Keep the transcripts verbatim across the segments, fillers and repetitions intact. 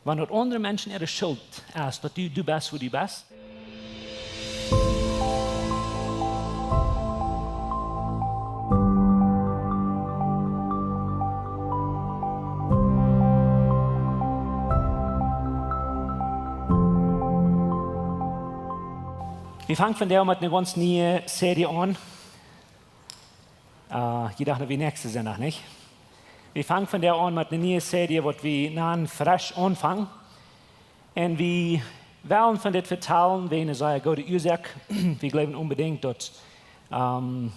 Wan daut aundre Menschen äare Schult es, daut du, du best, wua du best. Wie fangen vondoag met eene gaunz niee Serie aun. Äh, jie dochten, daut wia näakjsten Sindach, nich? Wie fangen vondoag aun met eene niee Serie, waut wie nanen Fresch aunfangen. Un wie wellen von dit vetalen wäajen eene sea goode Uasoak. Wie jleewen onbedinjt, daut, ähm,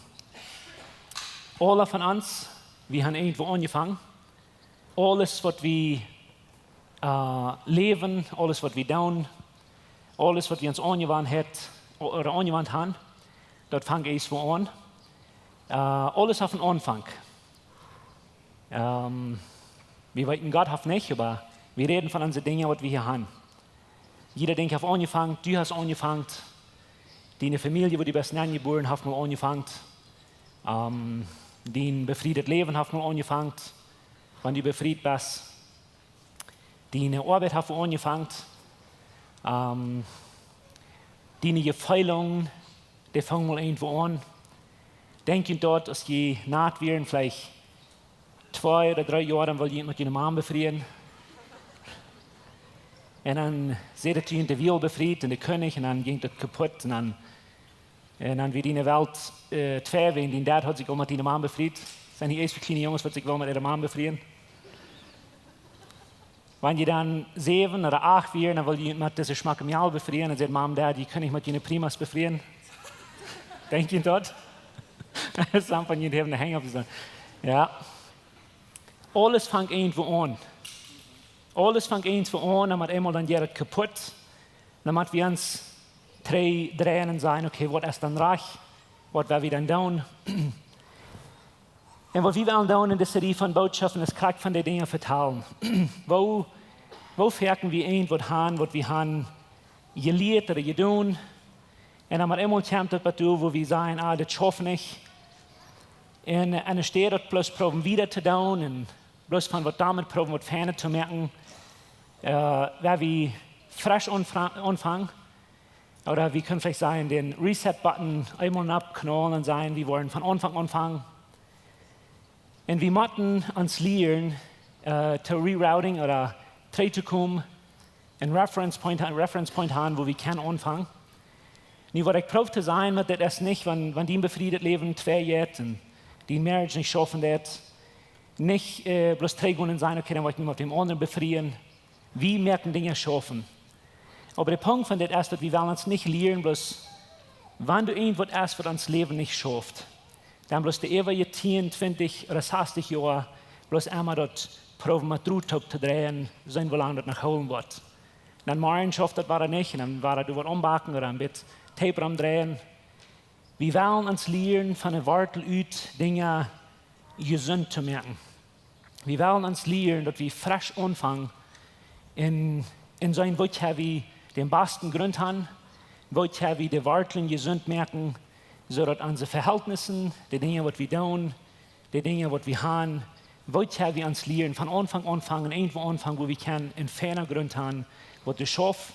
aule von ons, wie haben irjentwua aunjefangen. Aules, waut wie, äh, läwen, aules, waut wie doonen, aules, waut wie ons aunjewant haben, ooda aunjewant haben, daut fangt ieescht wua aun. Äh, aules haft eenen Aunfank. Ähm, wie weeten, Gott haft nich, oba wie räden von onse Dinja, waut wie hia haben. Jieda Dinkj haft aunjefangen, du hast aunjefangen. Diene Famielje, wua du best nenjebuaren, haft mol aunjefangen. Ähm, dien befriedet Läwen haft mol aunjefangen, wan du befriet best. Diene Oabeit haft aunjefangen. Ähm, diene Jefeelen, dee fungen mol irjentwua aun. Denkj jie daut, aus jie nat wieren, veleicht twee ooda dree Joa, dan wull jie met june Mam befrieen. Un dan säd et, jie de Wiel befriet un de Kjennich, un dan jinkj daut kaput, un dan, un dan wia diene Welt, äh, twei, wäajen dien Dad haud sikj aul met diene Mam befriet. Sent hia ieescht kjliene Junges, waut sikj wellen met äare Mam befrieen? Wan jie dan säwen ooda acht wieren, dan wull jie met dise schmocke Mejal befrieen. Dan säd Mam, Dad, jie kjennen nich met june Primas befrieen. Denkj jie daut? Some von junt haben de Henj oppjehowen. Jo. Aules fangt irjentwua aun. Aules fangt irjentwua aun, un met eemol dan jeit et kaput. Dan motten wie ons trigj dreien un sajen, okay, waut es dan rajcht? Waut woa wie dan doonen? Un waut wie wellen doonen en dise Serie von Bootschoften es krakjt von dee Dinja vetalen. Woo, woo foaken wie irjentwaut haben, waut wie haben jelieet ooda jedonen. Un dan met eemol kjemt daut bat doa, wua wie sajen, ah, dit schaft nich. Un, äh, enne Städ daut bloos proowen wieda to doonen un bloos von waut doamet proowen waut feina to moaken, äh, woa wie fresch aunfa-, aunfangen. Ooda wie kjennen veleicht sajen, dän Reset-Button eemol nopp kjnaulen un sajen, wie wellen von Aunfank aunfangen. Un wie motten ons lieren, äh, to rerouting ooda trigj to komen, een Reference Point, een Reference Point haben, wua wie kjennen aunfangen. Nu, waut ekj proow to sajen met dit es nich, wan, wan dien befriedet Läwen twei jeit un dien Marriage nich schaufen deit, nich, äh, bloos trigj gonen un sajen, okay, dan woa ekj mie met däm aundren befrieen. Wie moaken Dinja schaufen. Oba de Punkt von dit es, daut wie wellen ons nich lieren, bloos wan doa irjentwaut es, waut ons Läwen nich schauft, dan bloos de äwaje tieen, twintich ooda sastich Joa, bloos emma daut proowen met Drot toop to dreien, seenen, woo lang daut noch hoolen woat. Dan morjen schauft daut wada nich, un dan wada doa waut aunbacken ooda een bät Tape romdreien. Wie wellen ons lieren von de Wortel ut Dinja jesunt to moaken. Wie wellen ons lieren, daut wie fresch aunfangen un, un seenen, woo kjenn wie dän basten Grunt haben, woo kjenn wie de Wortlen jesunt moaken, soo daut onse Vehältnissen, de Dinja, waut wie doonen, de Dinja, waut wie haben, woo kjenn wie ons lieren, von Aunfank aunfangen, irjentwua aunfangen, wua wie kjennen een feina Grunt haben, waut doa schauft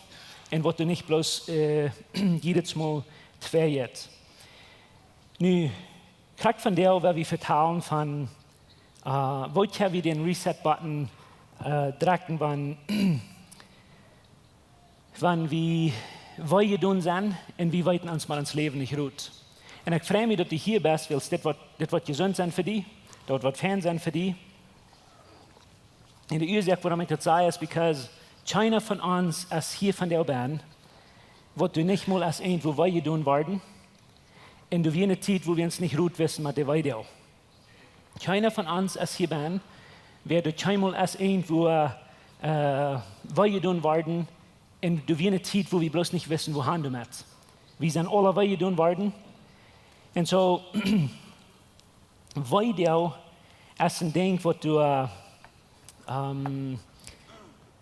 un waut doa nich bloos, äh, jiedet Mol twei jeit. Nu, krakjt vondoag woa wie vetalen von, äh, woo kjenn wie dän Reset-Button, äh, drekjen, wan, wan wie wee jedonen sent un wie weeten ons met ons Läwen nich rut. Un ekj frei mie, daut du hia best, wiels dit woat, dit woat jesunt sennen fa die, daut woat fein sennen fa die. Un de Uasoak, wuarom ekj daut saj, es because kjeena von ons es hia vondoag, waut doa nich mol es irjentwua wee jedonen worden. Un doa wia eene Tiet, wua wie ons nich rut wisten met de Weedoag. Kjeena von ons es hia, wäa doa kjeenmol es irjentwua, äh, wee jedonen worden, un doa wia eene Tiet, wua wie bloos nich wisten, wua han doamet. Wie sent aula wee jedonen worden. Un soo, Weedoag es een Dinkj, waut du, äh, ähm,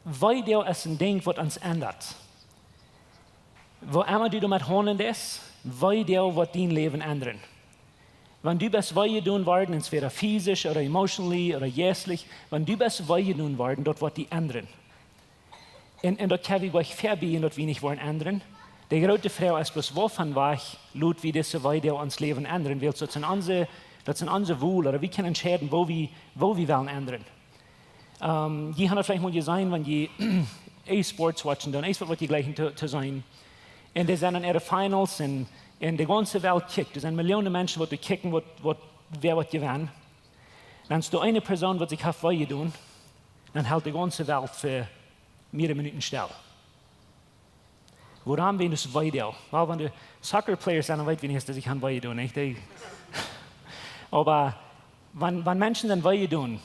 Weedoag es een Dinkj, waut ons endat. Woo emma du doamet haundlen deist, Weedoag woat dien Läwen endren. Wan du best wee jedonen worden, entweder physisch ooda emotionally ooda jeistlich, wan du best wee jedonen worden, daut woat die endren. Un, un daut kjenn wie goanich vebie, daut wie nich woaren endren. De groote Froag es bloos, woo von wajch lot wie dise Weedoag ons Läwen endren? Wiels daut sent onse, daut sent onse Wol, ooda wie kjennen entscheiden, woo wie, woo wie wellen endren. Ähm, jie haben daut veleicht mol jeseenen, wan jie E-Sports watchen, dan es waut, waut jie jlikjen to, to seenen. Un dee sent en äare Finals un, un de gaunze Welt kjikjt. Doa sent Millionen Menschen, waut doa kjikjen, waut, waut, wäa woat jewennen. Dan es doa eene Persoon, waut sikj haft wee jedonen, dan helt de gaunze Welt fa mearere Minuten stell. Wuarom? Wäajen daut es Weedoag. Well, wan de Soccer Players sent, dan weet wie nich, daut see sikj han wee jedonen, nich? Dee, oba wan, wan Menschen sent wee jedonen,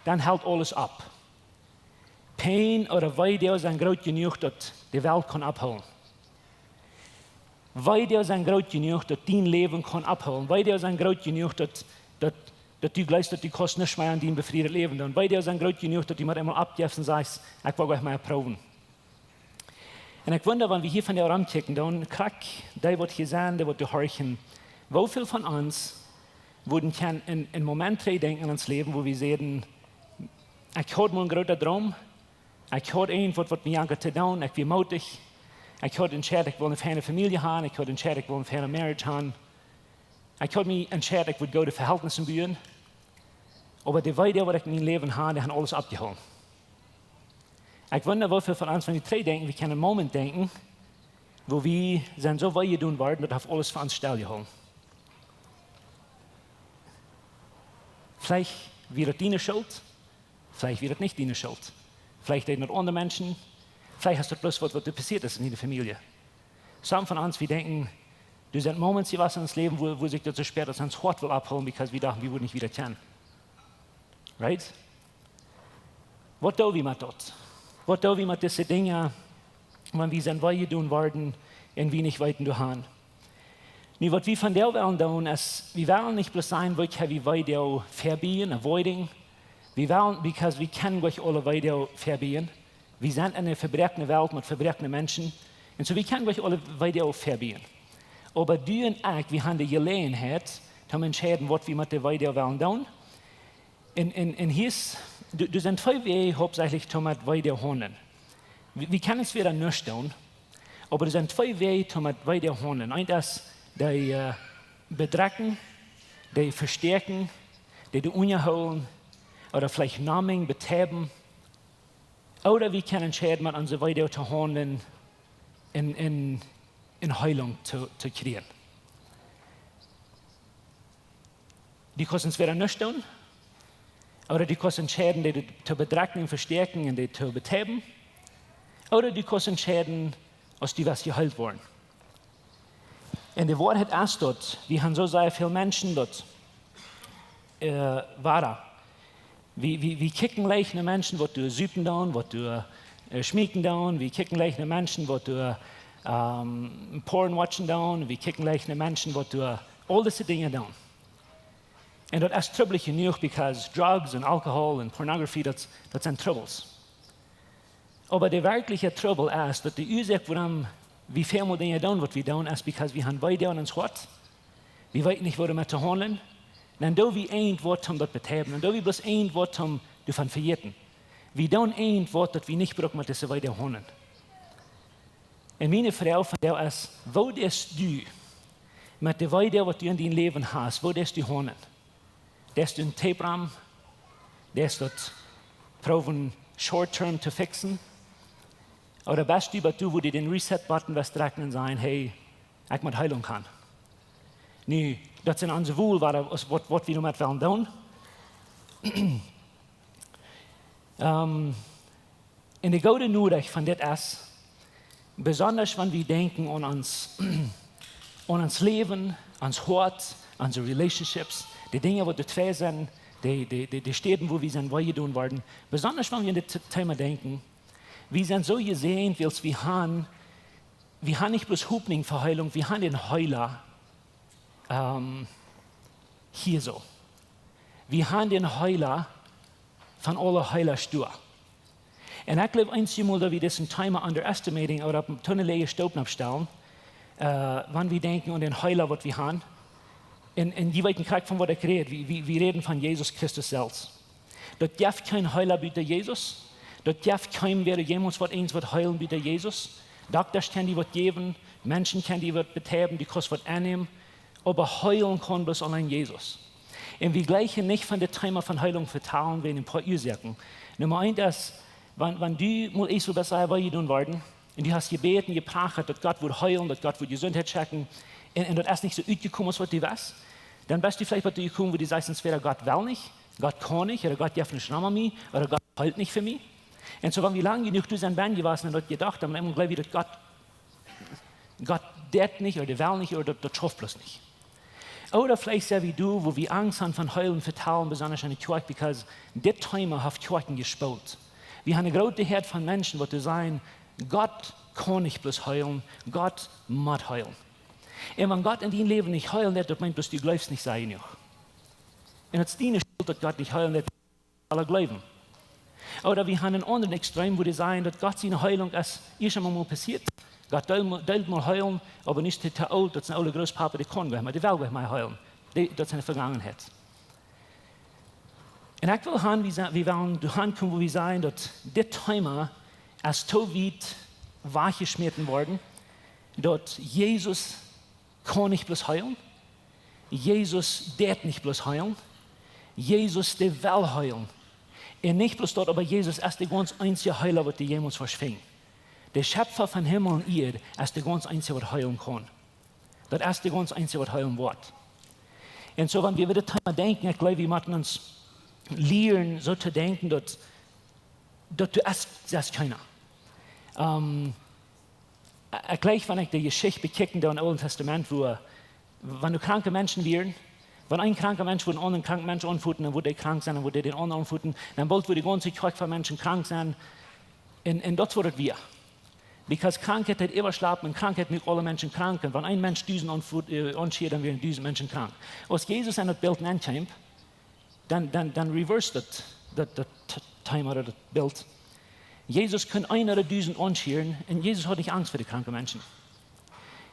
dan helt aules opp. Pijn ooda Weedoag sent groot jenuach, daut de Welt kaun opphoolen. Weedoag sent groot jenuach, daut dien Läwen kaun opphoolen. Weedoag sent groot jenuach, daut, daut, daut du jleefst, daut du kaust nuscht mea aun dien befriedet Läwen doonen. Weedoag sent groot jenuach, daut du mau eemol oppjefst un sajchst: "Ekj well goanich mea proowen." Un ekj wunda, wan wie hia vondoag romkjikjen, dan krakjt dee, waut hia sent, dee, waut doa horchen, woo väl von ons wudden kjennen en, en Moment trigjdenkjen aun ons Läwen, wua wie säden: "Ekj haud mol een grooten Droom, ekj haud irjentwaut, waut mie jankad to doonen, ekj wia mootich, ekj haud entscheit, ekj well eene feine Famielje haben, ekj haud entscheit, ekj well eene feine Marriage haben, ekj haud mie entscheit, ekj wull goode Vehältnisse buen, oba de Weedoag, waut ekj en mien Läwen haud, dee haben aules oppjehoolen." Ekj wunda, woo väl von ons, wan wie trigjdenkjen, wie kjennen een Moment denkjen, wua wie sent soo wee jedonen worden, daut haft aules fa ons stelljehoolen. Veleicht wia daut diene Schult, veleicht wia daut nich diene Schult. Veleicht deeden daut aundre Menschen, veleicht es daut bloos waut, waut doa passieet es en diene Famielje. Some von ons, wie denkjen, doa sent Moments jewast en ons Läwen, wua, wua sikj daut soo späat, daut ons Hoat well opphoolen, because wie dochten, wie wudden nich wada kjennen. Right? Waut doo wie met daut? Waut doo wie met dise Dinja, wan wie sent wee jedonen worden un wie nich weeten, wua han? Nu, waut wie vondoag wellen doonen, es, wie wellen nich bloos seenen, woo kjenn wie Weedoag vebien, avoiding. Wie wellen, because wie kjennen goanich aule Weedoag vebien. Wie sent en eene vebroakne Welt met vebroakne Menschen. Un soo, wie kjennen goanich aule Weedoag vebien. Oba du un ekj, wie haben de Jeläajenheit, om to entscheiden, waut wie met de Weedoag wellen doonen. Un, un, un hia es, doa, doa sent twee Wäaj hauptsächlich, om met Weedoag to haundlen. Wie, wie kjennen ons wada nuscht doonen, oba doa sent twee Wäaj, om met Weedoag to haundlen. Eent es dee, äh, bedrekjen, dee vestäakjen, dee, dee unjahoolen, ooda veleicht numbing, betäuben. Ooda wie kjennen entscheiden, met onse Weedoag to haundlen un, un, un Heilunk to, to kjrieen. Du kaust entwäda nuscht doonen, ooda du kaust entscheiden, dee to bedrekjen un vestäakjen un dee to betäuben, ooda du kaust entscheiden, aus du west jeheelt woaren. Un de Woarheit es daut, wie haben soo sea väl Menschen daut, äh, wada. Wie, wie, wie kjikjen leicht no Menschen, waut doa supen doonen, waut doa, äh, schmieken doonen. Wie kjikjen leicht no Menschen, waut doa, ähm, porn watchen doonen. Wie kjikjen leicht no Menschen, waut doa aul dise Dinja doonen. Un daut es trubblich jenuach, because drugs un alcohol un pornography, daut, daut sent Trubbels. Oba de werkjliche Trubbel es, daut de Uasoak, wuarom wie väl mol Dinja doonen, waut wie doonen, es because wie haben Weedoag en ons Hoat. Wie weeten nich, woo doamet to haundlen. Dan doo wie irjentwaut, om daut to betäuben. Dan doo wie bloos irjentwaut, om doavon to vejäten. Wie doonen irjentwaut, daut wie nich brucken met dise Weedoag haundlen. Un miene Froag vondoag es, woo deist du met de Weedoag, waut du en dien Läwen hast, woo deist du haundlen? Deist du een Tape rom? Deist du daut proowen short term to fixen? Ooda best du bie doa, wua du dän Reset-Button west drekjen un sajen: "Hey, ekj mott Heilunk haben"? Nu, daut sent onse Wol, waut, waut, waut wie doamet wellen doonen. Ähm, un de goode Norecht von dit es, besonda wan wie denkjen aun ons, aun ons Läwen, ons Hoat, onse relationships, de Dinja, waut doa twei sent, de, de, de, de Städen, wua wie sent wee jedonen worden, besonda wan wie aun dit Thema denkjen, wie sent soo jesäajent, wiels wie haben, wie haben nich bloos Hopninj fa Heilunk, wie haben dän Heela, ähm, hia soo. Wie haben dän Heela von aule Heelasch doa. Un ekj jleew, eenjemol, daut wie dit Thema underestimating ooda opp eene to läaje Stoop aufstalen, äh, wan wie denkjen aun dän Heela, waut wie haben. Un, un jie weeten krakjt, von waut ekj räd. Wie, wie, wie räden von Jesus Christus selfst. Daut jeft kjeen Heela buta Jesus. Daut jeft kjeenem, wäa jemols waut eens waut heelen, buta Jesus. Doktasch kjennen die waut jäwen, Menschen kjennen die waut betäuben, du kaust waut aunnämen, oba heelen kaun bloos auleen Jesus. Un wie jleichen nich von dit Thema von Heilung vetalen wäajen een poa Uasoaken. Numma eent es, wan, wan du mol eemol best, woo je doonen worden, un du hast jebät un jeprachat, daut Gott wudd heelen, daut Gott wudd Jesundheit schenkjen, un, un daut es nich soo utjekomen aus waut du west, dan best du veleicht waut jekomen, wua du sajchst, entwäda Gott well nich, Gott kaun nich, ooda Gott jeft nich om mie, ooda Gott heelt nich fa mie. Un soo, wan wie lang jenuach doa sent benne jewast un daut jedocht, dan jleew wie, daut Gott, Gott deit nich, ooda dee well nich, ooda daut, daut schauft bloos nich. Ooda veleicht sent wie doa, wua wie Angst haben von heelen vetalen, besonda enne Kjoakj, because dit Thema haft Kjoakjen jespolt. Wie haben eene groote Häad von Menschen, waut doa sajen, Gott kaun nich bloos heelen, Gott mott heelen. Un wan Gott en dien Läwen nich heelen deit, daut meent, daut du jleefst nich sea jenuach. Un daut es diene Schult, daut Gott nich heelen deit, aule jleewen. Ooda wie haben een aundret Extrem, wua dee sajen, daut Gott siene Heilung es ieescht eemol passieet. Gott deed mol, deed mol heelen, oba nich to, to oolt, daut sien oola Grootpapa, dee kaun nich mea, dee well nich mea heelen. Dee, daut es enne Vegangenheit. Un ekj well han, wie, sa- wie wellen doa han komen, wua wie sajen, daut dit Thema es too wiet wajchjeschmäten worden, daut Jesus kaun nich bloos heelen, Jesus deit nich bloos heelen, Jesus dee well heelen. Un nich bloos daut, oba Jesus es de gaunz eensje Heela, waut du jemols woascht finjen. De Schepfa von Himmel un Ieed es de gaunz eensje, waut heelen kaun. Daut es de gaunz eensje, waut heelen woat. Un soo, wan wie äwa dit Thema denkjen, ekj jleew, wie motten ons lieren, soo to denkjen, daut, daut du es, es kjeena. Ähm, ekj jleew, wan ekj de Jeschicht bekjikj en daut Oole Tastament, wua, wan doa kranke Menschen wieren, wan een kranka Mensch wudd een aundren kranken Mensch aunfoten, dan wudd dee krank sennen, dan wudd dee dän aundren aunfoten, dan boolt wudd de gaunze Kjoakj von Menschen krank sennen. Un, un daut es waut et wia. Because Krankheit haft äwajeschloagen un Krankheit moakt aule Menschen krank. Un wan een Mensch dusent aunfoot, äh, aunschieed, dan wieren dusent Menschen krank. Aus Jesus en daut Bilt nenkjeem, dan, dan, dan reversed daut, daut, daut T-, Thema ooda daut Bilt. Jesus kunn een ooda dusent aunschieren un Jesus haud nich Angst fa de kranke Menschen.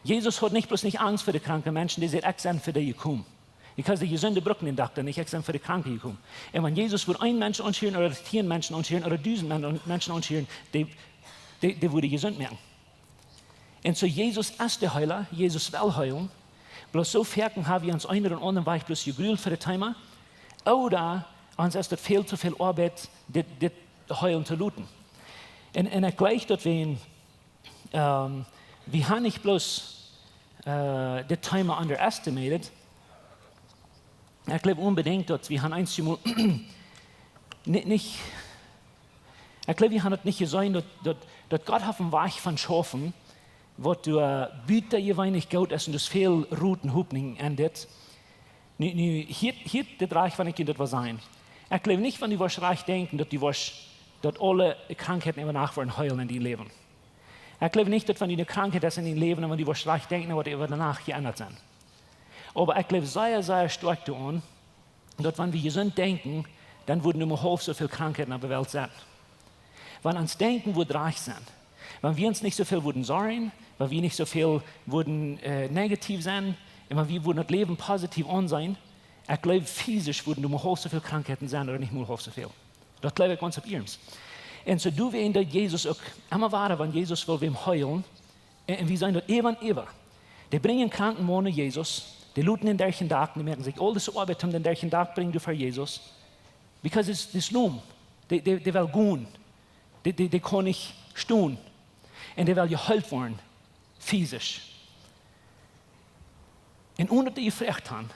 Jesus haud nich bloos nich Angst fa de kranke Menschen, dee säd: "Ekj sie fa dee jekomen." Because de Jesunde brucken dän Dokta nich, ekj sie fa de Kranke jekomen. Un wan Jesus wudd een Mensch aunschieren ooda tieen Menschen aunschieren ooda dusent Men-, Menschen aunschieren, dee, dee, dee wudden jesunt moaken. Un soo, Jesus es de Heela, Jesus well heelen. Bloos soo foaken ha wie ons eenen ooda aundren Wajch bloos jegruelt fa daut Thema. Ooda ons es daut väl too väl Oabeit, dit, dit heelen to loten. Un, un ekj jleew, daut wie, ähm, wie haben nich bloos, äh, dit Thema underestimated. Ekj jleew onbedinjt, daut wie haben eensjemol ni-, nich, ekj jleew, wie haben daut nich jeseenen, daut, daut, daut Gott haft een Wajch von schaufen, waut doa butajeweenlich goot es un daut es väl Rut un Hopninj en dit. Nu, nu, hia, hia, dit rajcht, wan ekj junt daut well sajen. Ekj jleew nich, wan du woascht rajcht denkjen, daut du woascht, daut aule Krankheiten äwa Nacht woaren heelen en dien Läwen. Ekj jleew nich, daut wan du eene Krankheit hast en dien Läwen, wan du woascht rajcht denkjen, woat äwa Nacht jeendat sennen. Oba ekj jleew sea, sea stoakj doaraun, daut wan wie jesunt denkjen, dan wudden mau haulf soo väl Krankheiten opp de Welt sennen. Wan ons Denkjen wudd rajcht sennen, wan wie ons nich soo väl wudden sorjen, wan wie nich soo väl wudden, äh, negativ sennen, un wan wie wudden daut Läwen positiv aunseenen, ekj jleew, physisch wudden mau haulf soo väl Krankheiten sennen ooda nich mau haulf soo väl. Daut jleew ekj gaunz opp iernst. Un soo doo wie en daut Jesus uk emma wieren, wan Jesus well wäm heelen, un, un wie seenen daut äwa un äwa. Dee brinjen kranken Mana no Jesus, dee loten dän derch daut Dak, dee moaken sikj aul dise Oabeit, om dän derch daut Dak brinjen, doa ver Jesus. Because it's, it's lom. Dee, dee, dee well gonen. Dee, dee, dee kaun nich stonen. Un dee well jeheelt woaren, physisch. Un onen daut dee jefroacht haben,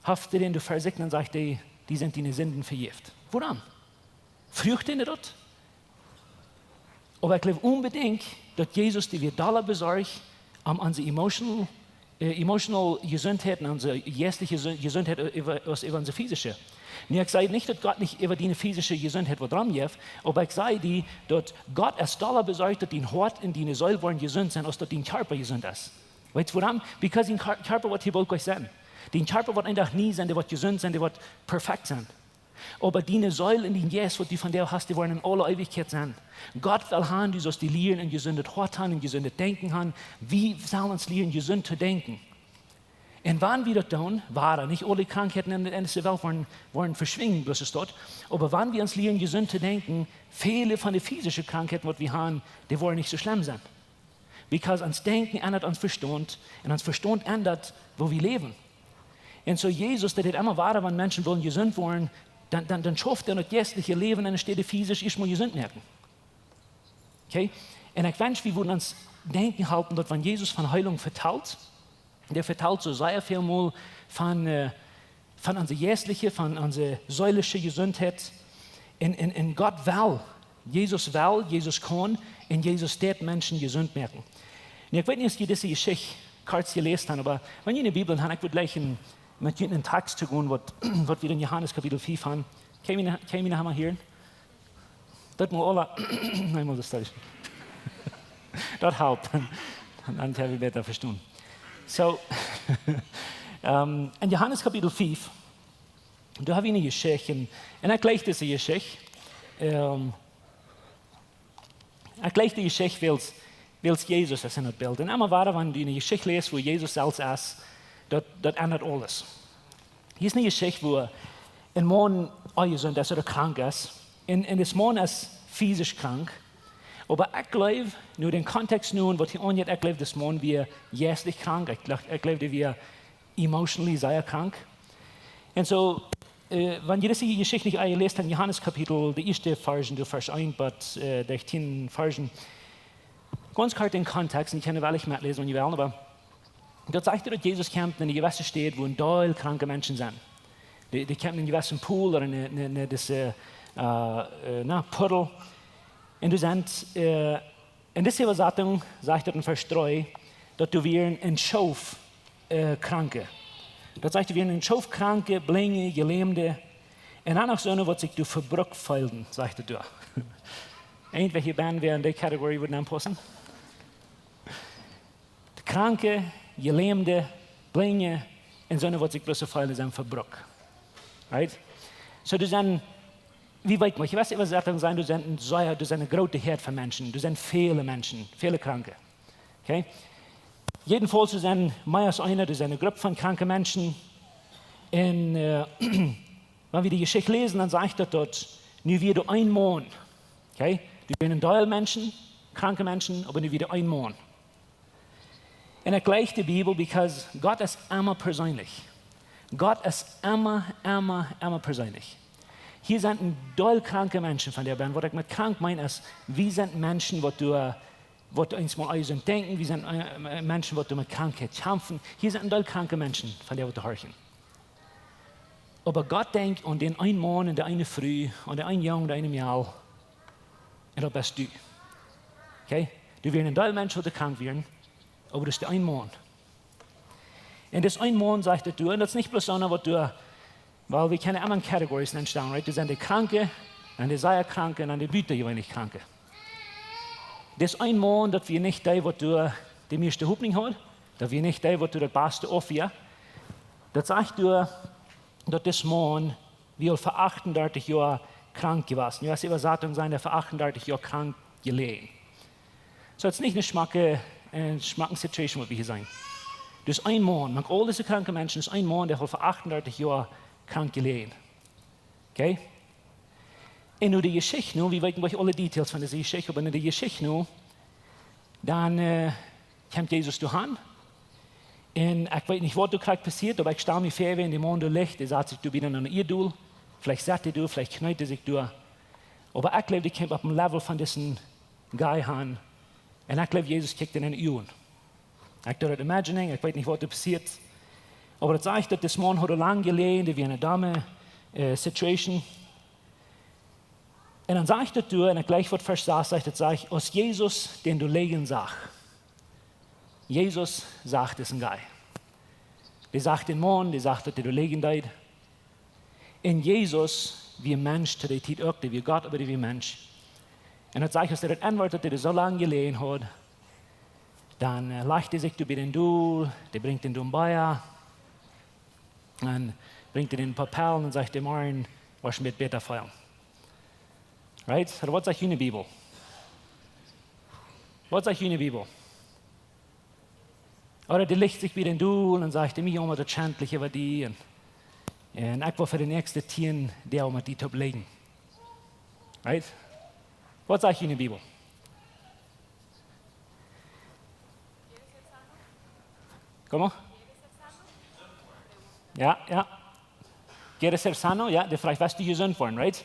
haft hee dän doa ver sikj un sajcht: "Dee, die sent diene Sinden vejäft." Wuarom? Fruach hee daut? Oba ekj jleew onbedinjt, daut Jesus dee wia dolla besorcht om onse emotional, äh, emotional Jesuntheit un onse jeistliche Jesu-, Jesuntheit äwa, aus äwa onse physische. Nu, ekj saj nich, daut Gott nich äwa diene physische Jesuntheit waut romjeft, oba ekj saj die, daut Gott es dolla besorcht, daut dien Hoat un diene Seel woaren jesunt sennen, aus daut dien Kjarpa jesunt es. Weetst wuarom? Because dien Kjar-, Kjarpa woat hia boolt jlikj sennen. Dien Kjarpa woat een Dach nie sennen, dee woat jesunt sennen, dee woat perfekt sennen. Oba diene Seel un dien Jeist, waut du vondoag hast, dee woaren en aule Eewichkjeit sennen. Gott well haben, du saust die lieren, een jesundet Hoat haben, een jesundet Denkjen haben. Wie sellen ons lieren, jesunt to denkjen? Un wan wie daut doonen, woaren nich aule Krankheiten en, en dise Welt woaren, woaren veschwinjen, bloos es daut. Oba wan wie ons lieren jesunt to denkjen, väle von de physische Krankheiten waut wie haben, dee woaren nich soo schlemm sennen. Because ons Denkjen endat ons Vestaunt, un ons Vestaunt endat woo wie läwen. Un soo Jesus, dee deed emma wada, wan Menschen wullen jesunt woaren, dan, dan, dan schauft hee daut jeistliche Läwen enne Städ physisch ieescht mol jesunt moaken. Okay? Un ekj wensch, wie wudden ons denkjen halpen, daut wan Jesus von Heilunk vetalt, dee vetalt soo sea väl mol von, äh, von onse jeistliche, von onse seelische Jesuntheit. Un, un, un Gott well, Jesus well, Jesus kaun, un Jesus deed Menschen jesunt moaken. Nu, ekj weet nich, aus jie dise Jeschicht kort jeläst haben, oba wan jie ne Bibel haben, ekj wudd jlikj een, met junt een Tekst to gonen, waut, waut wie en Johanes Kapitel fief haben. Kjenn jie, kjenn jie noch mol hieren? Daut mol aula, eemol daut Stekj. Daut halpt. Dan, dan kjenn wie bäta vestonen. Soo, ähm, en Johanes Kapitel fief, doa hab wie ne Jeschicht. Un, un ekj jlikj dise Jeschicht. Ähm, ekj jlikj dee Jeschicht, wiels, wiels Jesus es en daut Bilt. Un emma wada, wan du ne Jeschicht läst, wua Jesus selfst es, daut, daut endat aules. Hia es ne Jeschicht, wua een Maun onjesunt es ooda krank es. Un, un dis Maun es physisch krank. Oba ekj jleew, nu dän Kontext nu un waut hia aunjeit, ekj jleew, dis Maun wia jeistlich krank. Ekj jleew, ekj jleew, dee wia emotionally sea krank. Un soo, äh, wan jie dise Jeschicht nich aul jeläst haben, Johanes Kapitel, de ieeschte Varschen, de Varsch eent bat, äh, de tieende Varschen. Gaunz kort dän Kontext, un jie kjennen wada metläsen, wan jie wellen, oba daut sajcht, daut Jesus kjemt en ne jewesse Städ, wua een Deel kranke Menschen sent. Dee, dee kjemt en een jewessen Pool ooda en, en, en, en dise, äh, äh, na, Puddel. Un doa sent, äh, en dise Äwasatunk sajcht daut en Varsch dree, daut doa wieren een Schoof, äh, Kranke. Daut sajcht, doa wieren een Schoof Kranke, Blinje, Jelämde, un dan noch soone, waut sikj doa vebrukt feelden, sajcht daut doa. Irjentwelche Band, wäa en dee Category wudd aunpaussen? De Kranke, Jelämde, Blinje, un soone, waut sikj bloos soo feelen, sent vebrukt. Right? Soo, doa sent, wie weet mau, jie weeten, waut daut dan sent, doa sent een sea, doa sent ne groote Häad von Menschen, doa sent väle Menschen, väle Kranke. Okay? Jedenfalls, doa sent mea aus eena, doa sent ne Grupp von kranke Menschen. Un, äh, wan wie dee Jeschicht läsen, dan sajcht daut, daut nu wia doa een Maun. Okay? Doa wieren een Deel Menschen, kranke Menschen, oba nu wia doa een Maun. Un ekj jlikj de Bibel, because Gott es emma perseenlich. Gott es emma, emma, emma perseenlich. Hia sent een Deel kranke Menschen von dee, un waut ekj met krank meen es, wie sent Menschen, waut doa, waut ons mol eisen denkjen, wie sent, äh, Menschen, waut doa met Krankheit kjamfen. Hia sent een Deel kranke Menschen von dee, waut doa horchen. Oba Gott denkjt aun dän eenen Maun un dee eene Fru, aun dän eenen Jung, dee eene Mejal. Un daut best du. Okay? Doa wieren een Deel Menschen, waut krank wieren, oba daut es dee eene Maun. Un dis eene Maun, sajcht daut doa, un daut es nich bloos soone, waut doa, well, wie kjennen emma en categories nenstalen, right? Doa sent dee Kranke, un dee sea Kranke, un dee butajeweenlich Kranke. Dis eene Maun, daut wia nich dee, waut doa de mieeschte Hopninj haud, daut wia nich dee, waut doa daut baste auf wia. Daut sajcht doa, daut dis Maun wia aul fa achtundartich Joa krank jewast. Nu, aus Äwasatunk sajcht, dee fa achtundartich Joa krank jeläajen. Soo, daut es nich eene schmocke, eene schmocke Situation, waut wie hia seenen. Doa es een Maun, mank aul dise kranke Menschen, es een Maun, dee aul fa achtundartich Joa krank jeläajen. Okay? Un nu de Jeschicht nu, wie weeten nich aule Details von dise Jeschicht, oba nu de Jeschicht nu, dan, äh, kjemt Jesus doa han. Un ekj weet nich, waut doa krakjt passieet, oba ekj stal mie väa, wan dee Maun doa licht, dee sat sikj doa bie an de Ieed dol. Veleicht satt hee doa, veleicht kjneet hee sikj doa. Oba ekj jleew, dee kjemt opp een Level von disen Guy han. Un ekj jleew, Jesus kjikjt am enne Uagen. Ekj doo daut imagining, ekj weet nich, waut doa passieet. Oba daut sajcht, daut dis Maun haud lang jeläajen, dee wia en eene domme, äh, Situation. Un dan sajcht daut doa, un ekj jlikj waut Varsch sas sajcht, daut sajcht, aus Jesus dän doa lijen sach. Jesus sach disen Guy. Dee sach dän Maun, dee sach, daut dee doa lijen deed. Un Jesus wia Mensch to dee Tiet uk, dee wia Gott, oba dee wia Mensch. Un daut sajcht, aus hee daut enwoat, daut hee soo lang jeläajen haud, dan, äh, lajcht hee sikj doa bie dän dol, dee brinjt dän doa een Bia, un brinjt hee dän een poa Pellen un sajcht hee: "Morjen woascht du bäta feelen." Right? Oba waut sajcht june Bibel? Waut sajcht june Bibel? Ooda dee licht sikj bie dän dol un sajcht: "Mie jaumat daut schentlich äwa die, un, un ekj well fa de näakjste tieen Doag met die toop lijen." Right? Waut sajcht june Bibel? Como? Jo, jo. "¿Quieres ser sano?" Jo, dee fruacht: "West du jesunt woaren?" Right?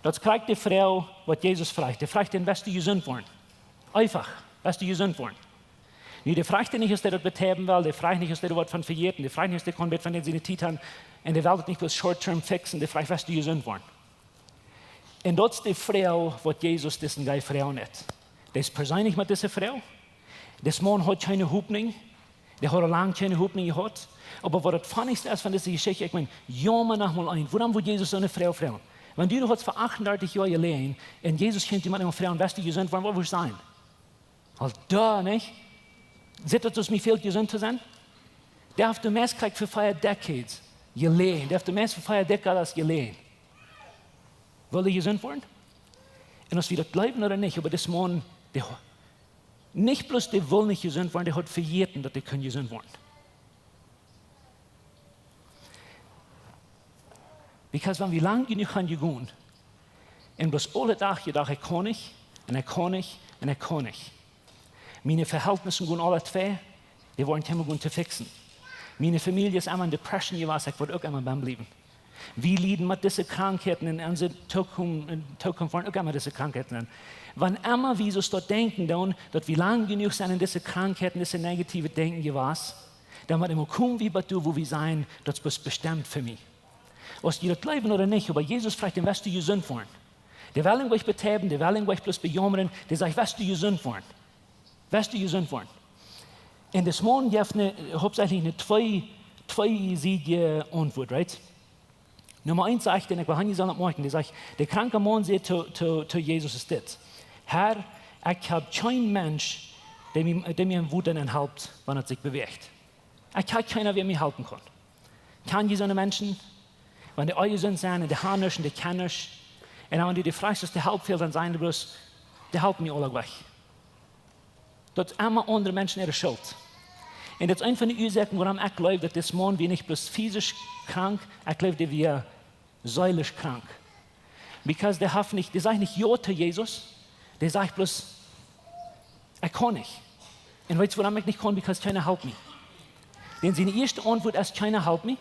Daut es krakjt de Froag, waut Jesus fruacht. Dee fruacht am: "West du jesunt woaren?" Eefach: "West du jesunt woaren?" Nu, dee fruacht am nich, aus dee daut betoawen well, dee fruacht nich, aus dee waut von vejäten, dee fruacht nich, aus dee kaun bät von dän siene Tiet han, un dee well daut nich bloos short term fixen, dee fruacht: "West du jesunt woaren?" Un daut es de Froag, waut Jesus disen guy fruagen deit. Dee es perseenlich met dise Froag. Dis Maun haud kjeene Hopninj. Dee haud aul lang kjeene Hopninj jehaut. Oba waut daut funnichste es von dise Jeschicht, ekj meen, jo, mau noch mol een. Wuarom wudd Jesus soone Froag fruagen? Wan du haudst fa achtundartich Joa jeläajen un Jesus kjemt die met eene Froag: "West du jesunt woaren?" Waut wudd du sajen? Well, duh, nich? Sitt daut, daut mie fält, jesunt to sennen? Dee haft de meist krakjt fa fief decades jeläajen. Dee haft de meist fa fief decades jeläajen. Well dee jesunt woaren? Un aus wie daut jleewen ooda nich, oba dis Maun, dee ha-, nich bloos dee wull nich jesunt woaren, dee haud vejäten, daut dee kunn jesunt woaren. Because wan wie lang jenuach han jegonen, un bloos aule Dach jedocht: "Ekj kaun nich, un ekj kaun nich, un ekj kaun nich." Miene Vehältnissen gonen aule twei, dee woaren kjeenmol gonen to fixen. Miene Famielje es emma en Depression jewast, ekj woa uk emma bie bliewen. Wie lieden met dise Krankheiten un onse Tookum-, en Tookunft woaren uk emma dise Krankheiten sennen. Wan emma wie soo daut denkjen doonen, daut wie lang jenuach sent en dise Krankheiten, dise negative Denkjen jewast, dan woat emol komen wie bie doa, wua wie sajen: "Daut es bestemt fa mie." Aus jie daut jleewen ooda nich, oba Jesus fruacht am: "West du jesunt woaren?" Dee well am nich betoawen, dee well am nich bloos bejaumren, dee sajcht: "West du jesunt woaren? West du jesunt woaren?" Un dis Maun jeft ne, hauptsächlich ne twee, tweesiedje Auntwuat, right? Numma eent sajcht, un ekj well hia soo oppmoakjen, dee sajcht, de kranka Maun säd to, to, to Jesus es dit: "Herr, ekj hab kjeen Mensch, dee mie, dee mie em Wota nenn halpt, wan et sikj bewäacht. Ekj hab kjeena, wäa mie halpen kaun." Kjan jie soone Menschen? Wan dee onjesunt sent un dee han nuscht un dee kjennen nuscht. Un wan du dee fruachst, aus dee Help fält, dan sajen dee bloos: "Dee halpen mie aula jlikj." Daut es emma aundre Menschen äare Schult. Un daut es eent von de Uasoaken, wuarom ekj jleew, daut dis Maun wia nich bloos fisisch krank, ekj jleew, dee wia seelisch krank. Because dee haft nich, dee sajcht nich jo to Jesus, dee sajcht bloos: "Ekj kaun nich. Un weetst, wuarom ekj nich kaun? Because kjeena halpt mie." Dan siene ieeschte Auntwuat es: "Kjeena halpt mie."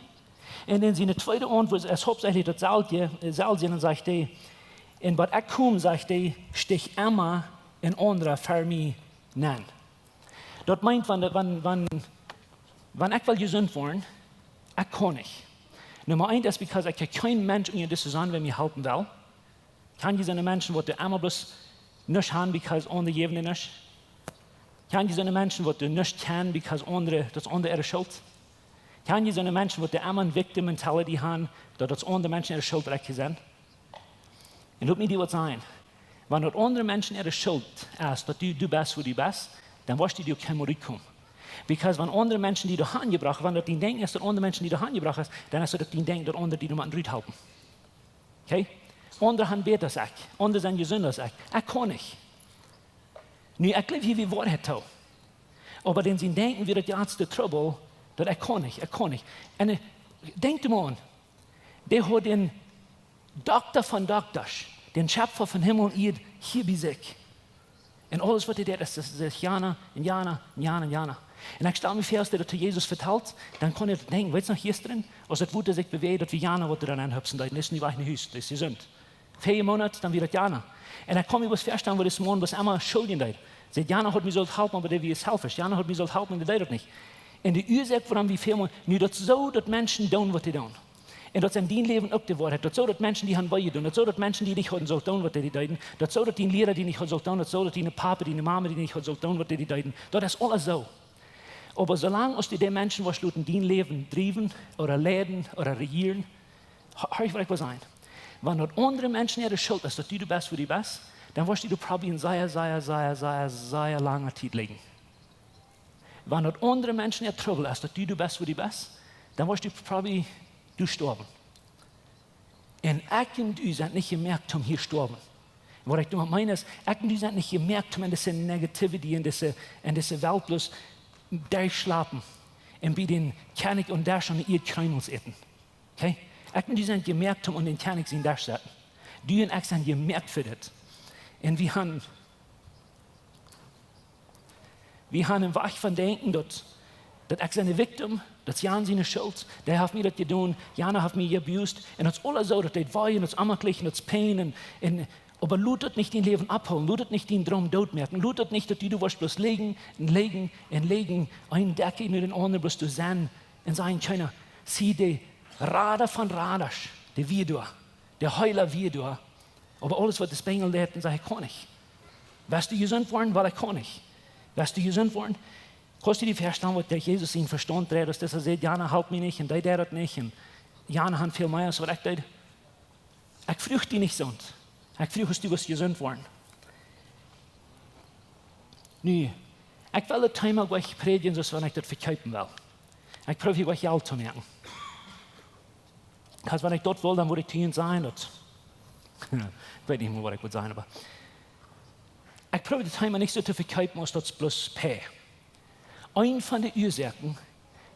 Un dan siene tweede Auntwuat es hauptsächlich daut selwje, äh, selwje, un dan sajcht hee: "Un bat ekj kom", sajcht hee, "stich emma een aundra ver mie nenn." Daut meent, wan, wan, wan, wan ekj well jesunt woaren, ekj kaun nich. Numma eent es, because ekj hab kjeen Mensch unja dise Sonn, wäa mie halpen well. Kjan jie soone Menschen, waut doa emma bloos nuscht han, because aundre jäwen nuscht? Kjan jie soone Menschen, waut doa nuscht kjennen, because aundre, daut es aundre äare Schult? Kjan jie soone Menschen, waut doa emma ne victim mentality han, daut daut es aundre Menschen äare Schult, daut ekj hia sie? Un lot mie die waut sajen. Wan daut aundre Menschen äare Schult es, daut du, du best, wua du best, dan woascht du doa kjeenmol rutkomen. Because wan aundre Menschen die doa han jebrocht, wan daut dien Denkjen es, daut aundre Menschen die doa han jebrocht es, dan es daut dien Denkjen, daut aundre die doa motten ruthalpen. Okay? Aundre han bäta aus ekj, aundre sent jesunda aus ekj. Ekj kaun nich. Nu, ekj jleew hia wia Woarheit too. Oba dän sien Denkjen wia daut jratste Trubbel, daut ekj kaun nich, ekj kaun nich. Un, äh, denkj mol aun, dee haud dän Dokta von Doktasch, dän Schepfa von Himmel un Ieed, hia bie sikj. Un aules waut hee deed, es, es, es jana un jana un jana un jana. Un ekj stal mie väa, aus hee daut to Jesus vetald, dan kunn hee denkjen: "Weetst noch jistren, aus daut Wota sikj bewäajd, daut wia jana, waut doa dan aunhupsen deed, un es nu wajch no Hus, dee es jesunt. Väaje Moonat, dan wia daut jana." Un ekj kaun mie bloos väastalen, woo dis Maun bloos emma schuldjen deed. Säd: "Jana haud mie sult halpen, oba dee wia selfish. Jana haud mie sult halpen, un dee deed daut nich." Un de Uasoak, wuarom wie väl Mol, nu, daut es soo, daut Menschen doonen, waut dee doonen. Un daut es en dien Läwen uk de Woarheit. Daut es soo, daut Menschen die han wee jedonen. Daut es soo, daut Menschen die nich hauden sult doonen, waut dee deeden. Daut es soo, daut dien Liera die nich haud sult doonen. Daut es soo, daut dien Papa, diene Mama die nich haud sult doonen, waut dee deeden. Daut es aules soo. Oba soo lang aus du dee Menschen woascht loten dien Läwen driewen ooda leiden ooda rejieren, ho-, horch, waut ekj well sajen. Wan daut aundre Menschen äare Schult es, daut du doa best, wua du best, dan woascht du doa probably ne sea, sea, sea, sea, sea lange Tiet lijen. Wan daut aundre Menschen äa Trubbel es, daut du doa best, wua du best, dan woascht du probably doa stoawen. Un ekj un du sent nich jemoakt toom hia stoawen. Waut ekj doamet meen es, ekj un du sent nich jemoakt toom en dise negativity, en dise, en dise Welt bloos Desch schlapen un bie dän Kjennich aum Desch aun de Ieed Kjreemels äten. Okay? Ekj un du sent jemoakt om aun dän Kjennich sien Desch setten. Du un ekj sent jemoakt fa dit. Un wie haben, wie haben een Wajch von denkjen daut, daut ekj sie een Victim, daut es Jan siene Schult, dee haft mie daut jedonen, Jana haft mie abused, un daut es aules soo, daut deit wee, un daut es onjemakjlich, un daut es Pien, un, un oba lot daut nich dien Läwen aufhoolen, lot daut nich dienen Droom dootmoaken, lot daut nich, daut du, du woascht bloos lijen un lijen un lijen, eene Decke no de aundre bloos to sennen un sajen: "Kjeena, see, de Rada von Radasch, dee wia doa, de Heela wia doa." Oba aules, waut de Spieejel deed, un säd: "Ekj kaun nich." "West du jesunt woaren?" "Well, ekj kaun nich." "West du jesunt woaren?" Kaust du die väastalen, waut dee Jesus sien Vestaunt dreid, aus dee säd: "Jana halpt mie nich, un dee deit daut nich, un Jana haft väl mea aus waut ekj deed"? Ekj fruach die nich soont. Ekj fruach, aus du west jesunt woaren. Nu, ekj well daut Thema nich prädjen, soo aus wan ekj daut vekjeepen well. Ekj proow hia nich Jelt to moaken. Wiels wan ekj daut wull, dan wudd ekj hia sennen, daut, ekj weet nich mea, waut ekj wudd sennen, oba ekj proow daut Thema nich soo to vekjeepen, aus daut bloos Pien. Eent von de Uasoaken,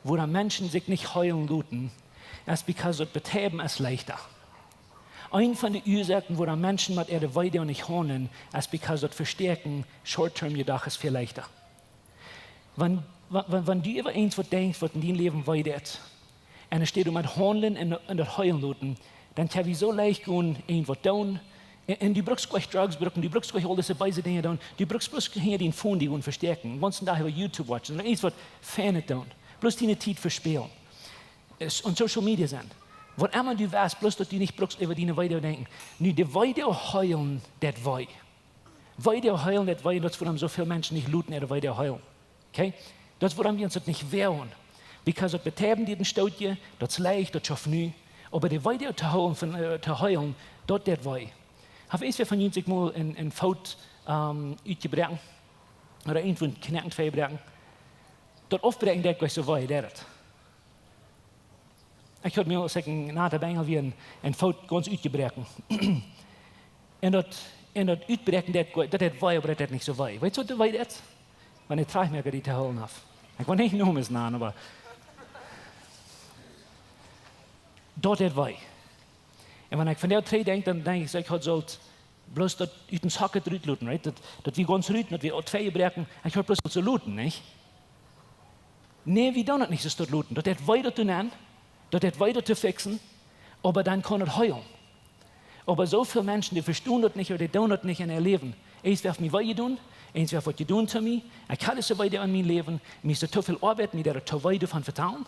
wuarom Menschen sikj nich heelen loten, es because daut Beteiben es leichta. Eent von de Uasoaken, wuarom Menschen met äare Weedoag nich haundlen, es because daut Vestäakjen, short term jedocht, es väl leichta. Wan, wan, wan, wan du äwa eent waut denkjst, waut en dien Läwen wee deit, un enne Städ met haundlen un, un daut heelen loten, dan kjenn wie soo leicht gonen, eent waut doonen, un, un du brukst nich Drugs brucken, du brukst nich aul dise beese Dinja doonen, du brukst bloos hia dien Phone die gonen vestäakjen, dän gaunzen Dach äwa YouTube watchen, ooda irjent waut Feinet doonen, bloos diene Tiet vespälen. Es, un Social Media sennen. Waut emma du west, bloos daut du nich brukst äwa diene Weedoag denkjen. Nu, de Weedoag heelen, daut wee. Weedoag heelen, daut wee, daut es wuarom soo väl Menschen nich loten äare Weedoag heelen. Okay? Daut es wuarom wie ons daut nich woagen. Because daut Beteiben deit een Stootje, daut es leicht, daut schaft nu. Oba de Weedoag to heelen, von, äh, to heelen, daut deit wee. Haft eent wäa von junt sikj mol een, een Foot, ähm, utjebroaken? Ooda irjent een Kjnakj utjebroaken? Daut aufbroaken deit nich soo wee, deit daut? Ekj haud mie, aus ekj een nata Benjel wia, een, een Foot gaunz utjebroaken. Un daut, un daut Utbroaken, daut, daut deit wee, oba daut deit nich soo wee. Weetst waut wee deit? Wan de Trajchtmoaker die to hoolen haft. Ekj well nich Nomes nanen, oba daut deit wee. Un wan ekj von dee trigj denkj, dan denkj ekj, ekj haud sult bloos daut ut dän Socket rut loten, right? Daut, daut wia gaunz rut, daut wia utjebroaken, ekj haud bloos sult loten, nich? Nä, wie doonen daut nich soo loten. Daut deit wee daut to nämen, daut deit wee daut to fixen, oba dan kaun et heelen. Oba soo väl Menschen, dee vestonen daut nich, ooda dee doonen daut nich en äa Läwen. Eent wäa mie wee jedonen, eent wäa waut jedonen to mie, ekj haud soo wee aun mien Läwen, mie es daut to väl Oabeit, mie daut to wee doavon vetalen.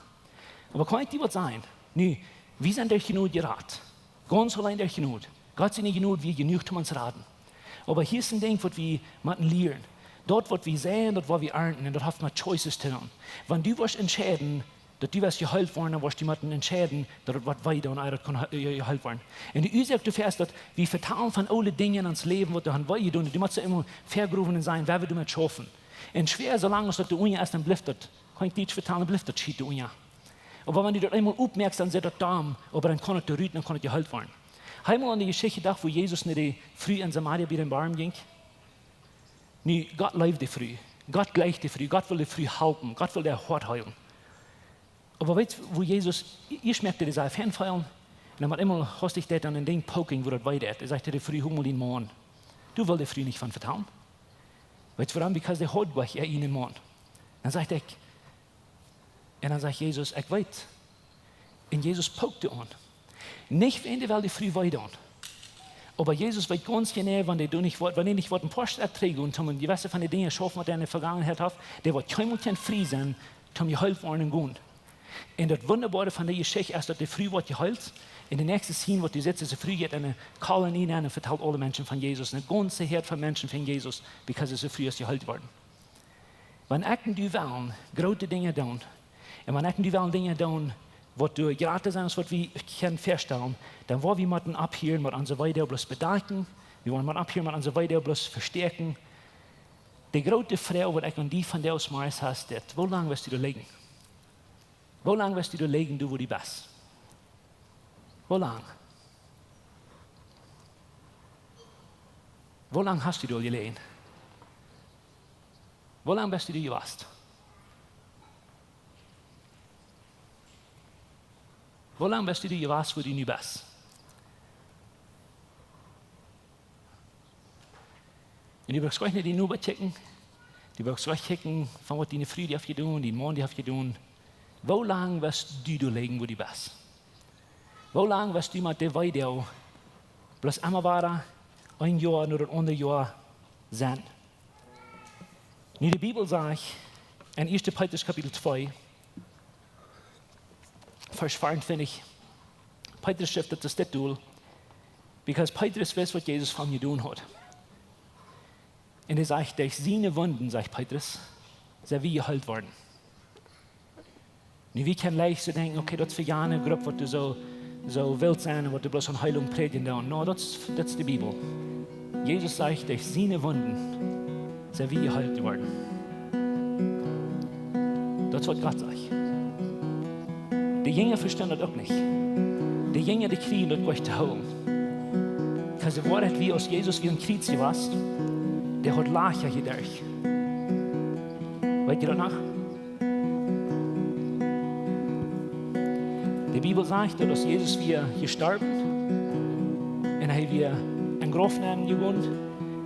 Oba kaun ekj die waut sajen? Nu, wie sent derch Jnod jerat. Gaunz auleen derch Jnod. Gott siene Jnod wia jenuach om ons raden. Oba hia es een Dinkj waut wie motten lieren. Daut waut wie seien, daut woa wie arnten, un daut haft met choices to doonen. Wan du woascht entscheiden, daut du woascht jeheelt woaren, dan woascht du motten entscheiden, daut et woat wee doonen, ea daut kaun he-, je-, jeheelt woaren. Un de Uasoak doafäa es, daut wie vetalen von aule Dinja en ons Läwen, waut doa aun wee jedonen, du motst emma vegrowen sennen, woo wie doamet schaufen. Un schwoa, soo lang aus daut doa unja es, dan blift daut, kaun ekj die vetalen, blift daut Schiet doa unja. Oba wan du daut eemol oppmoakst, dan sitt daut doa, oba dan kaun et doa rut, dan kaun et jeheelt woaren. Hast du mol aun de Jeschicht jedocht, woo Jesus no de Fru en Samaria bie dän Borm jinkj? Nu, Gott leeft de Fru. Gott jleicht de Fru. Gott well de Fru halpen. Gott well äa Hoat heelen. Oba weetst, woo Jesus, hia schmakjt dee sien Fäajen feelen, un dan met eemol hastich deit hee een Dinkj poking, woo daut wee deit. Hee sajcht to de Fru: "Hol mol dien Maun." Doa well de Fru nich von vetalen. Weetst wuarom? Because dee haud jlikj äa eenen Maun. Dan sajcht hee, un dan sajcht Jesus: "Ekj weet." Un Jesus pokt doa aun. Nich wäajen dee well de Fru wee doonen. Oba Jesus weet gaunz jeneiw, wan dee doa nich woat, wan dee nich woat een poa Schrett trigj gonen, toom een jewesse von de Dinja schaufen, waut hee en de Vegangenheit haft, dee woat kjeenmol kjennen frie sennen, toom jeheelt woaren un gonen. Un daut Wundaboare von de Jeschicht es, daut de Fru woat jeheelt, un de näakjste Scene, waut du sitst, es de Fru jeit en eene Kolonie nenn un vetalt aule Menschen von Jesus. Een gaunze Häad von Menschen von Jesus, because dise Fru es jeheelt worden. Wan ekj un du wellen groote Dinja doonen, un wan ekj un du wellen Dinja doonen, waut doa jrata sent aus waut wie kjennen väastalen, dan woa wie motten opphieren met onse Weedoag bloos bedakjen, wie woaren motten opphieren met onse Weedoag bloos vestäakjen. De groote Froag, waut ekj aun die vondoag zemorjes hab, es dit: Woo lang woascht du doa lijen? Woo lang woascht du doa lijen, doa wua du best? Woo lang? Woo lang hast du doa jelegen? Woo lang best du doa jewast? Woo lang best du doa jewast, wua du nu best? Un du bruckst nich no dien Noba kjikjen. Du bruckst nich kjikjen von waut diene Fru die haft jedonen, dien Maun die haft jedonen. Woo lang best du doa lijen, wua du best? Woo lang best du met de Weedoag bloos emma wada een Joa no daut aundre Joa sennen? Nu, de Bibel sajcht en Ieeschte Petrus Kapitel twee, Varsch veeauntwintich, Petrus schrift daut es dit doll, because Petrus wist, waut Jesus fa am jedonen haud. Un hee sajcht, derch siene Wunden, sajcht Petrus, sent wie jeheelt worden. Nu, wie kjennen leicht soo denkjen, okay, daut es fa jane Grupp, waut doa soo, soo wilt sent un waut doa bloos von Heilunk prädjen doonen. No, daut es, daut es de Bibel. Jesus sajcht, derch siene Wunden sent wie jeheelt worden. Daut es, waut Gott sajcht. De Jinja vestonen daut uk nich. De Jinja, dee kjrieejen daut nich to hoolen. Because de Woarheit wia, aus Jesus wia aum Kjriez jewast, dee haud Lajcha hia derch. Weet jie daut noch? De Bibel sajcht, daut aus Jesus wia jestorwen un hee wia em Grauf nenjegonen,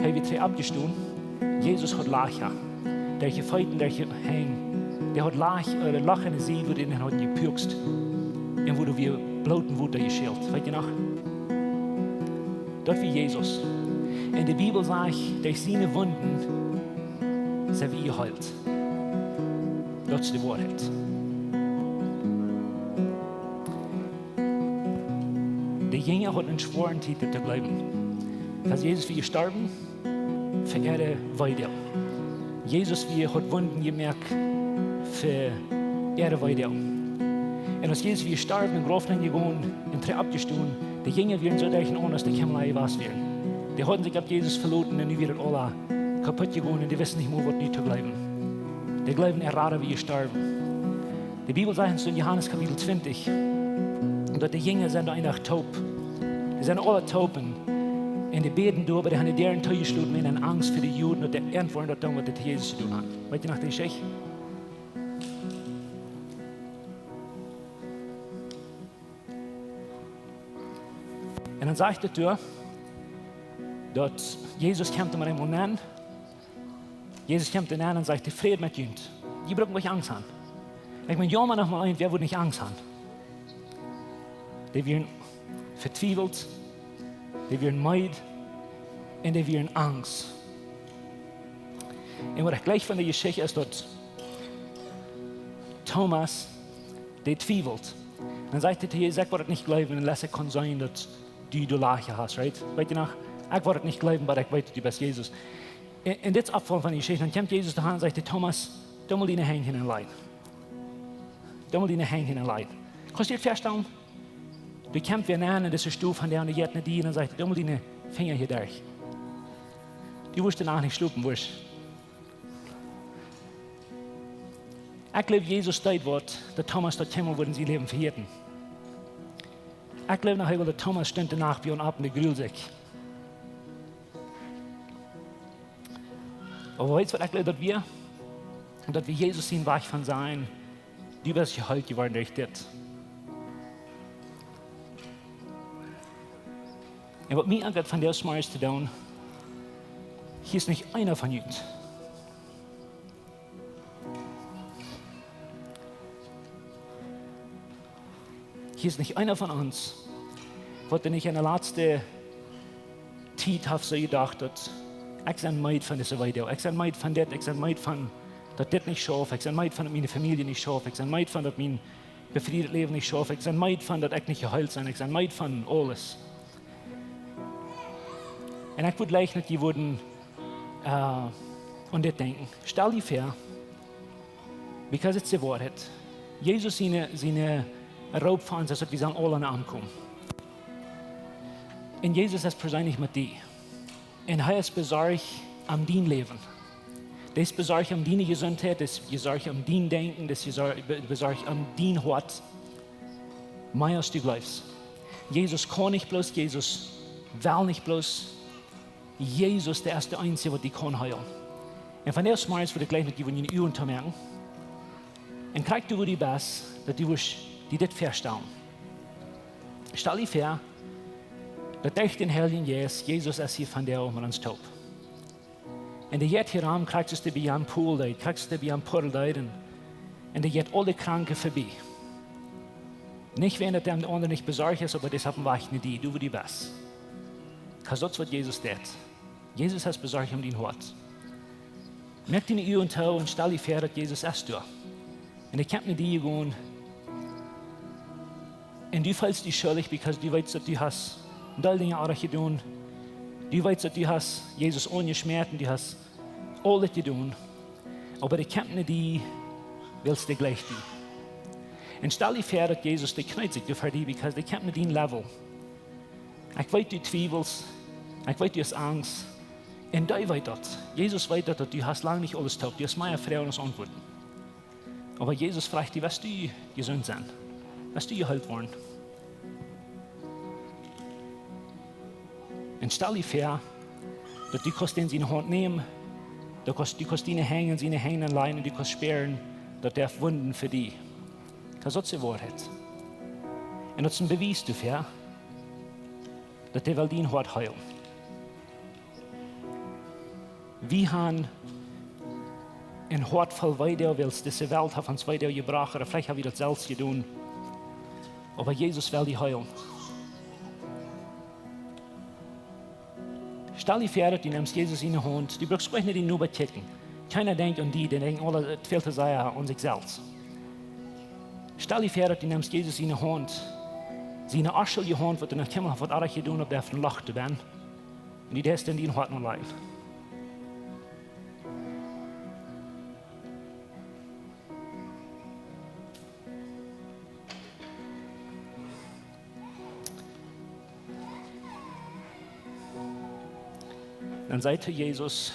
hee wia trigj oppjestonen, Jesus haud Lajcha. Derch de Feet, derch de Henj. Dee haud Lach, äh, Loch enne Sied, wua dee haud jepuakst. Un wua doa wia Bloot un Wota jeschält. Weet jie noch? Daut wia Jesus. Un de Bibel sajcht, derch siene Wunden sent wie jeheelt. Daut es de Woarheit. De Jinja hauden eene schwoare Tiet, daut to jleewen. Wiels Jesus wia jestorwen fa äare Weedoag. Jesus wia, haud Wunden jemoakt fa äare Weedoag. Un aus Jesus wia jestorwen, em Grauf nenjegonen un trigj oppjestonen, de Jinja wieren soo derchenaunda, aus dee kjeenmol jewast wieren. Dee hauden sikj opp Jesus veloten un nu wia daut aules kaput jegonen un dee wisten nich mea, waut nu to jleewen. Dee jleewden, äa Rada wia jestorwen. De Bibel sajcht ons en Johanes Kapitel twintich, daut de Jinja sent doa eenen Dach toop. Dee sent aule toop un, un dee bäden doa, oba dee haben de Däaren toojeschloten un en Angst fa de Juden, daut dee irjentwäa daut doonen, waut dee to Jesus jedonen hauden. Weet jie noch de Jeschicht? Un dan sajcht daut doa, daut Jesus kjemt met eemol nenn. Jesus kjemt nenn un sajcht: "De Fräd met junt. Jie brucken nich Angst haben." Ekj meen, jo, mau noch mol eent, wäa wudd nich Angst haben? Dee wieren vetwiewelt, dee wieren meed un dee wieren angst. Un waut ekj jleich von de Jeschicht es, daut Thomas, dee twiewelt. Dan sajcht hee to Jesus: "Ekj woa daut nich jleewen, unless ekj kaun seenen, daut du de Lajcha hast," right? Weet jie noch? "Ekj woa daut nich jleewen, oba ekj weet, daut du best Jesus." Un, un dit es oppjefollen von de Jeschicht. Dan kjemt Jesus doa han un sajcht: "Thomas, doo mol diene Henj hia nenn lajen. Doo mol diene Henj hia nenn lajen." Kaust du die daut väastalen? Dee kjemt wada nenn en dise Stow, von dee aundre jeit no die un dan sajcht hee: "Doo mol diene Finja hia derch. Du woascht doano nich schlopen, woascht." Ekj jleew, Jesus deed waut, daut Thomas daut kjeenmol wudd en sien Läwen vejäten. Ekj jleew noch, hee wull, daut Thomas stunt de Nacht bie am opp un dee gruld sikj. Oba weetst, waut ekj jleew, daut wia? Daut wia Jesus sien Wajch von sajen: "Du best jeheelt jeworden derch dit." Un waut mie aunjeit von dise Morjes to doonen, hia es nich eena von junt, hia es nich eena von ons, waut doa nich en de latste Tiet haft soo jedocht, daut: "Ekj sie meed von dise Weedoag. Ekj sie meed von dit. Ekj sie meed von daut dit nich schauft. Ekj sie meed von daut miene Famielje nich schauft. Ekj sie meed von daut mien befriedet Läwen nich schauft. Ekj sie meed von daut ekj nich jeheelt sie. Ekj sie meed von aules." Un ekj wudd jleichen, daut jie wudden, äh, aun dit denkjen. Stal die väa, because it's the Woarheit. Jesus siene, siene Roop fa ons es, daut wie sellen aula no am komen. Un Jesus es perseenlich met die. Un hee es besorcht om dien Läwen. Dee es besorcht om diene Jesundheit, dee es besorcht om dien Denkjen, dee es besor-, be-, besorcht om dien Hoat. Mea aus du jleefst. Jesus kaun nich bloos, Jesus well nich bloos, Jesus, dee es de eensje, waut die kaun heelen. Un von dise Morjes wudd ekj jleichen, daut jie june Uagen toomoaken. Un krakjt doa, wua du best, daut du wurscht die dit väastalen. Stal die väa, daut derch dän Heiljen Jeist Jesus es hia vondoag met ons toop. Un dee jeit hia rom, krakjt soo aus dee bie Jan Pool deed, krakjt soo aus dee bie Jan Pool deed, un, un dee jeit aule Kranke verbie. Nich wäajen daut dee aundre nich besorcht es, oba dee es opp dän Wajch no die, doa wua du best. Kaus daut es waut Jesus deed. Jesus es besorcht om dien Hoat. Moak diene Uagen too un stal die väa, daut Jesus es doa. Un hee kjemt no die jegonen. Un du feelst die schuldich, because du weetst, daut du hast een Deel Dinja oajch jedonen. Du weetst, daut du hast Jesus aunjeschmäten, du hast aules jedonen. Oba hee kjemt no die, wiels hee jleicht die. Un stal die väa, daut Jesus, dee kjneet sikj doa fa die, because hee kjemt no dien Level. Ekj weet, du twiewelst. Ekj weet, du hast Angst. Un hee weet daut. Jesus weet daut, daut du hast lang nich aules toop. Du hast mea Froagen aus Auntwuaten. Oba Jesus froagt die: West du jesunt sennen? West du jeheelt woaren? Un stal die väa, daut du kaust dän siene Haunt nämen, du kaust, du kaust diene Henj en siene Henj lajen un du kaust spieren, daut dee Wunden heelt fa die. Daut es de Woarheit. Un daut es een Bewies doafäa, daut hee well dien Hoat heelen. Wie haben een Hoat voll Weedoag, wiels dise Welt haft ons Weedoag jebrocht, ooda veleicht hab wie daut selfst jedonen. Oba Jesus well die heelen. Stal die väa, daut du nemst Jesus siene Haunt. Du brukst nich no dien Noba kjikjen. Kjeena denkjt aun die, dee denkjen aule väl too sea aun sikj selfst. Stal die väa, daut du nemst Jesus siene Haunt. Siene onschuldje Haunt, waut hee noch kjeenmol haft waut oajch jedonen, opp dee von Loch to bennen. Un du deist en dien Hoat no lajen. Dan saj to Jesus: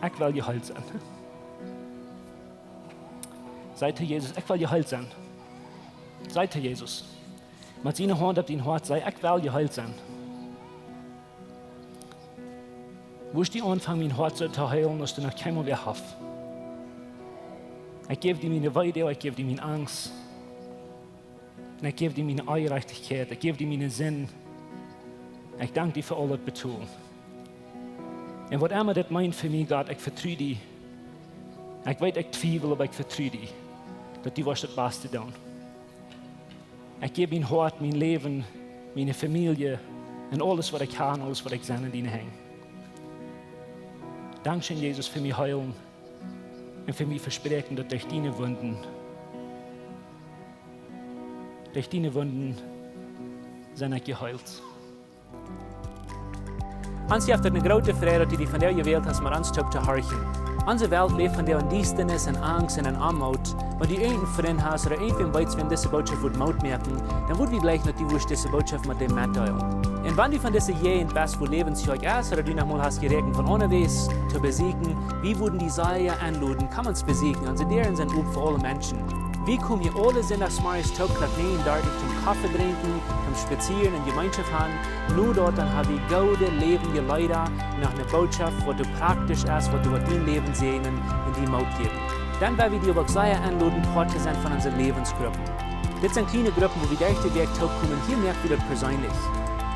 Ekj well jeheelt sennen. Saj to Jesus: Ekj well jeheelt sennen. Saj to Jesus. Met diene Haunt opp dien Hoat, saj: Ekj well jeheelt sennen. Wurscht du aunfangen, mien Hoat soo to heelen, aus du noch kjeenmol wäa hast? Ekj jäw die miene Weedoag, ekj jäw die miene Angst. Un ekj jäw die miene Onjerajchtichkjeit, ekj jäw die miene Sind. Ekj dank die fa aul daut Betolen. Un waut emma daut meent fa mie, Gott, ekj vetru die. Ekj weet, ekj twiewel, oba ekj vetru die, daut du woascht daut baste doonen. Ekj jäw mien Hoat, mien Läwen, miene Famielje un aules waut ekj hab, aules waut ekj sie, en diene Henj. Dankscheen, Jesus, fa mie heelen un fa mie vespräakjen, daut derch diene Wunden, derch diene Wunden sie ekj jeheelt. Ons jeft daut eene groote Freid, daut du die vondoag jewält hast, met ons toop to horchen. Onse Welt läft vondoag en Diestanis, en Angst un en Oamoot. Wan du irjent een Frint hast ooda irjentwäm weetst, wäm dise Botschaft wudd Moot moaken, dan wudd wie jleichen, daut du wurscht dise Botschaft met däm metdeelen. Un wan du von dise Jäajent best, wua Läwens Kjoakj es, ooda du noch mol hast jeräakjent von onjewäss to besieekjen, wie wudden die sea enloden, komm ons besieekjen. Onse Däaren sent op fa aule Menschen. Wie komen hia aule Sindachsmorjes toop Klock näajen dartich toom Koffe drinkjen, toom spazieren un Jemeenschoft haben. Nu doa dan hab wie goode läwendje Leeda, noch eene Botschaft, waut praktisch es, waut, waut dien Läwen säajnen un die Moot jäwen. Dan well wie die uk sea enloden, Poat to sennen von onse Läwensgruppen. Dit sent kjliene Gruppen, wua wie derch de Wäakj toop komen. Hia moak wie daut perseenlich.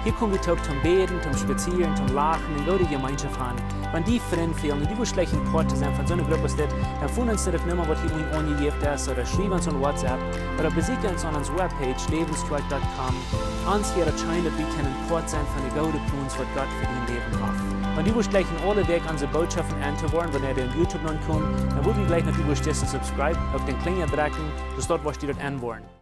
Hia kom wie toop toom bäden, toom spazieren, toom lachen un goode Jemeenschoft haben. Wan die Frind fälen un du wurscht jleichen Poat to sennen von soone Grupp aus dit, dan foon ons no de Numma, waut hia unjen aunjejäft es, ooda schriew ons aun WhatsApp, ooda besieekj ons aun onse Webpage, läwensquake dot com. Ons wudd daut scheenen, daut wie kjennen Poat sennen von de goode Plons, waut Gott fa dien Läwen haft. Wan du wurscht jleichen aule Wäakj onse Botschaften auntohieren, wan dee en YouTube nopp komen, dan wudd wie jleichen, daut du wurscht disen subscribe, uk dän Klinja drekjen, soo daut du daut aunhieren woascht.